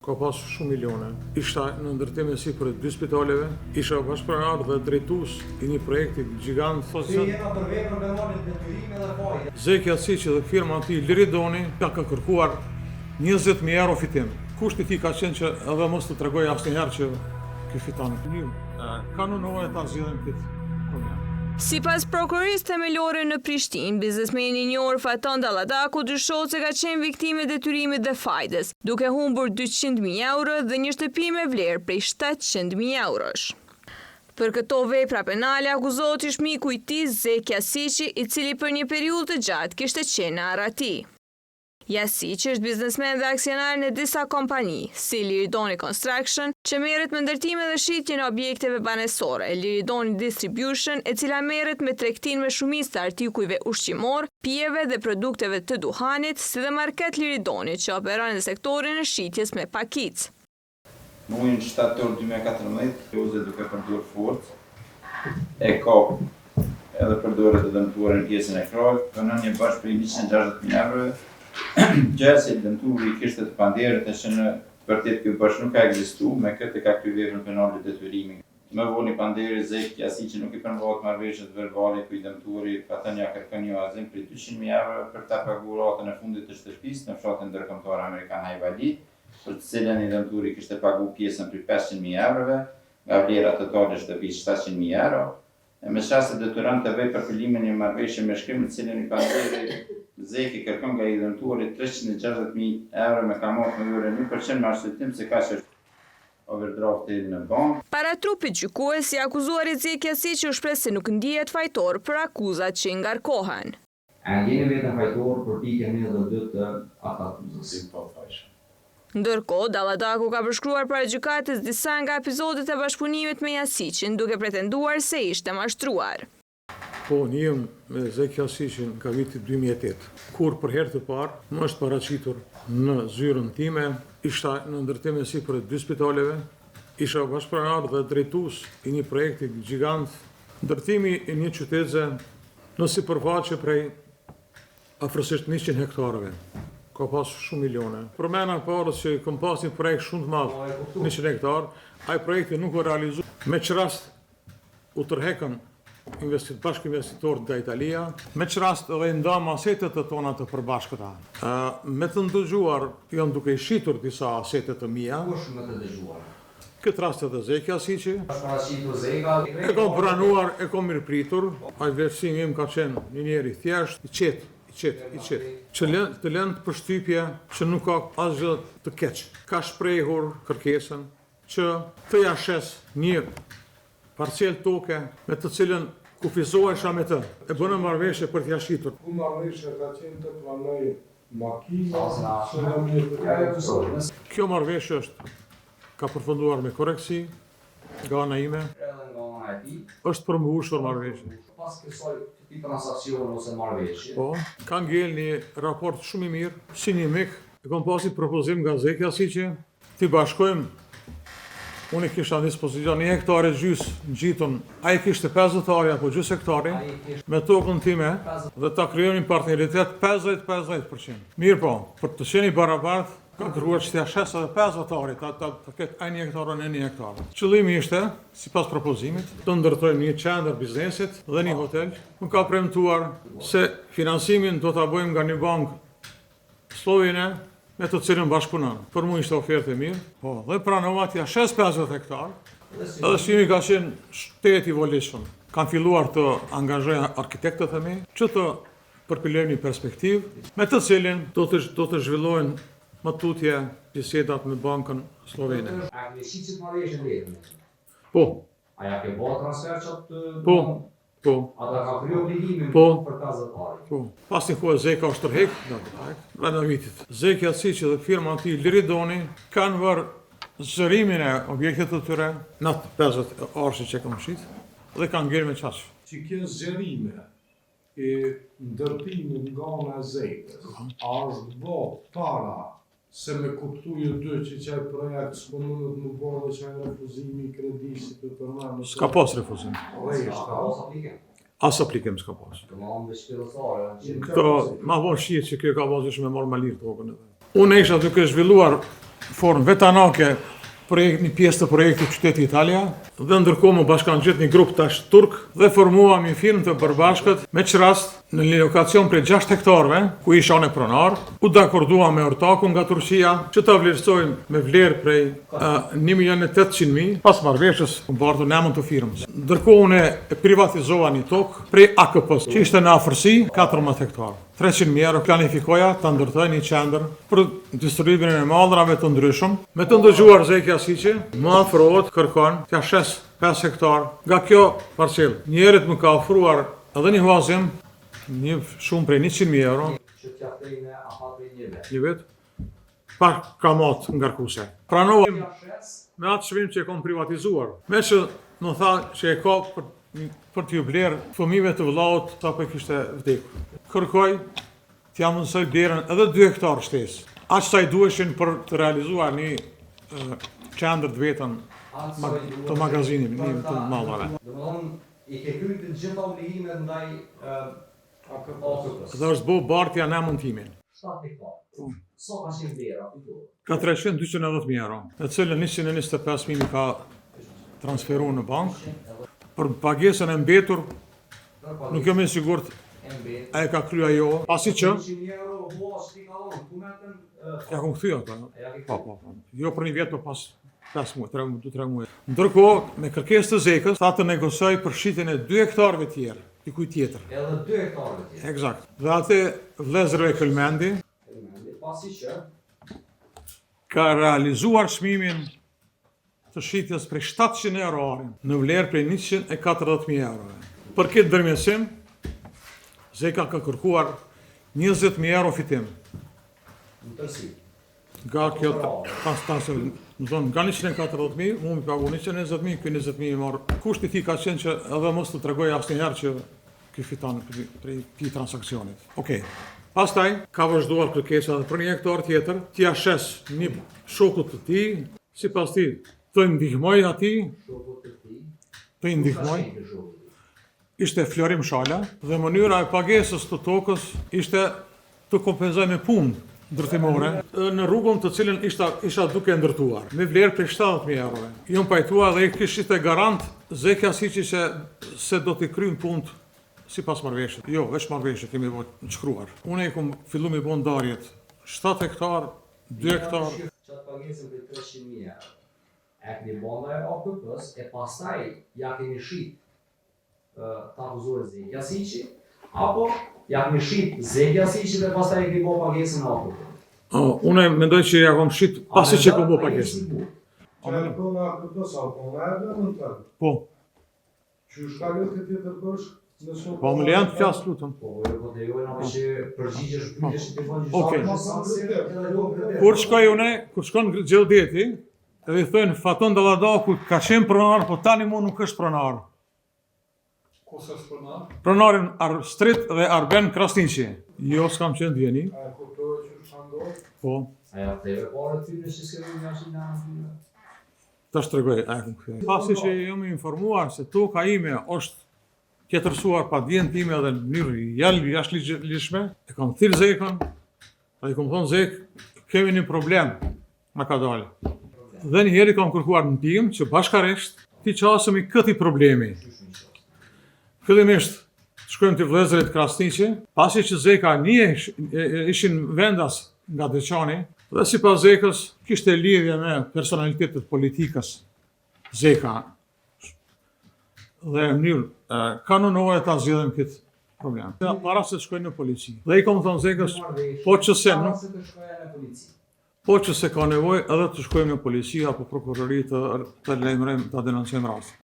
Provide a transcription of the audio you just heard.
Ka pas shumë milione. Isha në ndërtim e sipër e dy spitaleve, isha bashkëpronar dhe drejtues i një projekti gjigant. Ti jena për veprën penale detyrimi dhe fajde. Zeki Jasiqi dhe firma e tij Liridoni ka kërkuar 20.000 euro fitim. Kushti i tij ka qenë që edhe mos të tregoj asnjëherë që ky fiton. Në kanunore ta zgjidhim këtë problem. Sipas Prokurorisë Themelore në Prishtinë, biznesmeni i njohur Faton Dalladaku dyshohet se ka qenë viktimë e detyrimit dhe fajdës, duke humbur 200.000 euro dhe një shtëpi me vlerë prej 700.000 eurosh. Për këto vepra penale akuzohet ish-miku i tij Zeki Jasiqi, i cili për një periudhë të gjatë kishte qenë në arrati. Jasiqi është biznesmen dhe aksionar në disa kompani, si Liridoni Construction, që merret me ndërtimin dhe shitjen e objekteve banesore, Liridoni Distribution, e cila merret me tregtinë me shumicë të artikujve ushqimor, pijeve dhe produkteve të duhanit, si dhe Market Liridoni, që operon në sektorin e shitjes me pakicë. Në muajin shtator 2014, Joze duke përdorur forcë, e kap edhe përdore të dëmtuarin pjesën e krahut, pranon një borxh prej 160.000 euro, gjëja se i dëmtuari kishte të panderët e që në të vërtetë ky borxh nuk ka ekzistu, me këtë ka kryer veprën penale detyrimi. Më vonë i pandehuri Zeki Jasiqi nuk i përmbahet marrëveshjes verbale ku i dëmtuari Faton ja kërkon një huazim prej 200.000 euro për ta paguar ratën e fundit të shtëpisë në fshatin ndërkombëtar amerikan Hajvali, për të cilën i dëmtuari kishte pagu pjesën prej 500.000 eurove, nga vlera totale e shtëpisë 700.000 euro, e me ç'rast e detyron të bëjë përpilimin e një marrëveshje me shkrim në të cilën i pandehuri Zeki kërkon nga i dëmtuari 360.000 euro me kamat mujore 1% me arsyetim se kaq është overdrafti në bankë. Para trupit gjykues, i akuzuari Zeki Jasiqi u shpreh se nuk ndihet fajtor për akuzat që i ngarkohen. A ndjeni veten fajtor për pikën 1 dhe 2 të aktakuzës? I pafajshëm. Ndërkohë, Dalladaku ka përshkruar para gjykatës disa nga epizodet e bashkëpunimit me Jasiqin, duke pretenduar se ishte mashtruar. Po, njihem me Zeki Jasiqin nga viti 2008, kur për herë të parë më është paraqitur në zyrën time, isha në ndërtim e sipër e dy spitaleve, isha bashkëpronar dhe drejtues i një projekti gjigant, ndërtimi i një qyteze në sipërfaqe prej afërsisht 100 hektarëve. Ka pas shumë milione. Përmena parës që kom pas një projekt shumë të madh, 100 hektar, ai projekti nuk u realizu. Me ç'rast u tërhekën investit, bashkë investitorët nga Italia, me ç'rast edhe i ndam asetet të tona të përbashkëta. Ë, me të ndëgjuar, jam duke i shitur disa asete të mia. Kush më të dëgjuar? Këtë rast edhe Zeki Jasiqi. Është paraqitur Zeka. E kam pranuar, e kam mirëpritur. Ai vlerësimi im ka qenë një njeri i thjeshtë, i qetë, i qetë, i qetë, që lën, të lën përshtypje që nuk ka asgjë të keq. Ka shprehur kërkesën që të ja shes një parcel toke me të cilën kufizohesha me të. E bënë marrëveshje për t'ja shitur. Ku marrëveshja ka qenë të pranoj makina se në mjetet e Kjo marrëveshje është ka përfunduar me korrektësi nga ana ime, Edhe nga ana e tij. është përmbushur marrëveshja. Pas kësaj këtij transaksioni ose marrëveshje, Po, ka ngel një raport shumë i mirë, si një mik. E kam pas një propozim nga Zeki Jasiqi, t'i bashkojmë. Unë i kisha në dispozicion një hektar e gjys ngjitun, ai kishte 50 ari apo gjys hektari me tokën time dhe ta krijojmë një partneritet 50-50%. Mirë po, për të qenë i barabartë, ka kërkuar që t'ja shes edhe 50 ari, ta, ta, ta ketë ai një hektar unë një hektar. Qëllimi ishte, sipas propozimit, të ndërtojmë një qendër biznesit dhe një hotel. Më ka premtuar se financimin do ta bëjmë nga një bankë sllovene me të cilën bashkëpunon. Për mua ishte ofertë e mirë. Po, dhe pranova t'ja shes 50 hektar. Edhe çmimi ka qenë tejet i volitshëm. Kam filluar të angazhoj arkitektët e mi që të përpilojmë një perspektivë me të cilin do të do të zhvillojnë më tutje bisedat me bankën sllovene. a ke shit qëtë marrëveshje letër? Po, A ja ke bërë transfer qatë po, po. Ata ka kryer obligimin Po. për 50 ari. Po, pas një kohë Zeka është tërhek nga ky projekt, brenda vitit. Zeki Jasiqi dhe firma e tij Liridoni kanë vërë zgjerimin e objektit të tyre në atë 50 arshi që kam shit dhe kanë ngel me qaq. Që kjo zgjerime e ndërtimit nga ana e Zekës, a është bë para se me kuptu ju dy që qaj projekt s'po mundet më bë dhe qaj refuzimi i kredisë për përmendë. S'ka pas refuzim. Rreshta. Ka pas aplikim. As aplikim s'ka pas. Do më veç fillestare, janë qenë. Këto, ma vonë shihet që kjo ka pasur me marrë më lirë tokën edhe. Unë isha duke zhvilluar formë vetanake projekt, një pjesë të projektit Qyteti Italia dhe ndërkohë më bashkangjit një grup tash turk dhe formuam një firmë të përbashkët me ç'rast në një lokacion prej 6 hektarëve ku isha unë pronar, u dakorduam me ortakun nga Turqia që ta vlerësojmë me vlerë prej uh, 1 milion e 800 mijë pas marrëveshjes u bartur në emër të firmës. Ndërkohë unë e privatizova një tokë prej AKP-s që ishte në afërsi 14 hektarë. 300.000 euro planifikoja ta ndërtoj një qendër për distribuimin e mallrave të ndryshëm. Me të ndëgjuar Zeki Jasiqi, më afrohet, kërkon t'ia shes 5 hektar nga kjo parcelë. Njëherit më ka ofruar edhe një huazim, një shumë prej 100.000 euro. Që t'ia kthej në afat prej një vit. Një vit, pa kamat ngarkuse. Pranova me atë çmim që e kom privatizuar. Me që më tha që e ka për, për t'ju blerë fëmijëve të vëllaut sapo e kishte vdekur. Kërkoj t'ia mundësoj blerën edhe 2 hektar shtesë. Aq sa i duheshin për të realizuar një qendër të vetën të magazinit, një të mallrave. Domethënë, i ke kryer të gjitha obligimet ndaj AKP-s. Dhe është bo bartja në emën timin. 7 hektar. Sa ka qenë vlera? Kujtohet? Ka 300-290.000 euro, e cilën 125.000 mi ka transferuar në bankë. Për pagesën e mbetur, nuk jam i sigurt E mbet. a e ka kryer ajo, pasi që 100 euro hua që ti ka dhënë, ku metën ja kom kthy ato. Ja ke Po, po, po. Jo për një vjet, por pas 5 muaj, 3 2-3 muaj. Ndërkohë, me kërkesë të Zekës, tha të negocioj për shitjen e 2 hektarëve tjerë, dikujt tjetër. Edhe 2 hektarëve tjerë. Eksakt. Dhe atë vëllezërve Kelmendi Kelmendi, Pasi që ka realizuar çmimin të shitjes prej 700 euro arin, në vlerë prej 140.000 euro. Për këtë ndërmjetësim, Zeka ka kërkuar 20.000 euro fitim. në tërësi. Nga kjo tas tas, më thonë, nga 140.000, mu mi pagu 120.000, ky 20.000 i marr. Kushti i tij ka qenë që edhe mos të tregoj asnjëherë që ky fiton prej prej këtij transaksionit. Okej. Pastaj ka vazhduar kërkesa edhe për një hektar tjetër, t'ia shes një shokut të tij, sipas tij, të ndihmoj atij, Shokut të tij. të ndihmoj. Ka qenë ky shoku i tij? Ishte Florim Shala dhe mënyra e pagesës të tokës ishte të kompenzoj me punë ndërtimore në rrugën të cilën isha, isha duke ndërtuar, me vlerë prej 70.000 eurove. Jom pajtua dhe kish ishte garant Zeki Jasiqi se, se do t'i kryen punët sipas marrëveshjes. Jo, veç marrëveshje kemi bo në shkruar. Unë e kom fillu me bo ndarjet 7 hektar, 2 hektar, Qatë pagesën prej 300.000 euro. E keni bën ndaj AKP-s e pastaj ja keni shit ë, të akuzuarit Zeki Jasiqi apo ja keni shit Zeki Jasiqi dhe pastaj e keni bën pagesën e AKP. Oh, unë mendoj që ja kom shit pasi që kom bo pagesën. Që e prona AKP-s, a prona e vlerën tënë? Po, Që shka lë këtë tjetër bësh? Nëse po më lejan të flas lutem. Po, jo, po të lejojnë apo që përgjigjesh pyetjesh që ti bën Okej. gjyqtarët, Kur shkoj unë, kur shkon Gjeldeti, edhe i thojnë Faton Dalladaku ka qenë pronar, po tani mu nuk është pronar. Kush është pronar? Pronarin Arstrit dhe Arben Krasniqi. Jo, s'kam qenë dijeni. A e kuptoj që shka ndodhë? Po, A ja theve pare ty në që s'ke dhënë jashtë nga aty. tash tregoj, a e kom kthy. Pasi që jam i informuar se toka ime është tjetërsuar pa dijen time dhe në mënyrë jashtë jashtëligjshme, e kam thirr Zekën, dhe i kam thonë Zek, kemi një problem, na ka dalë. Dhe një herë i kam kërkuar ndihmë që bashkarisht t'i qasemi këtij problemi. Fillimisht shkojmë te vëllezërit Krasniqi, pasi që Zeka një ishin vendas nga Deçani dhe sipas Zekës kishte lidhje me personalitetet politikës. Zeka dhe në mënyrë e, kanunore ta zgjidhim këtë problem. Para se të shkojnë në polici. Dhe i kom thonë Zekës, po që se Para nuk se të shkoja në polici. po që se ka nevojë edhe të shkojmë në polici apo prokurori të të lajmërojmë, ta denoncojmë rastin.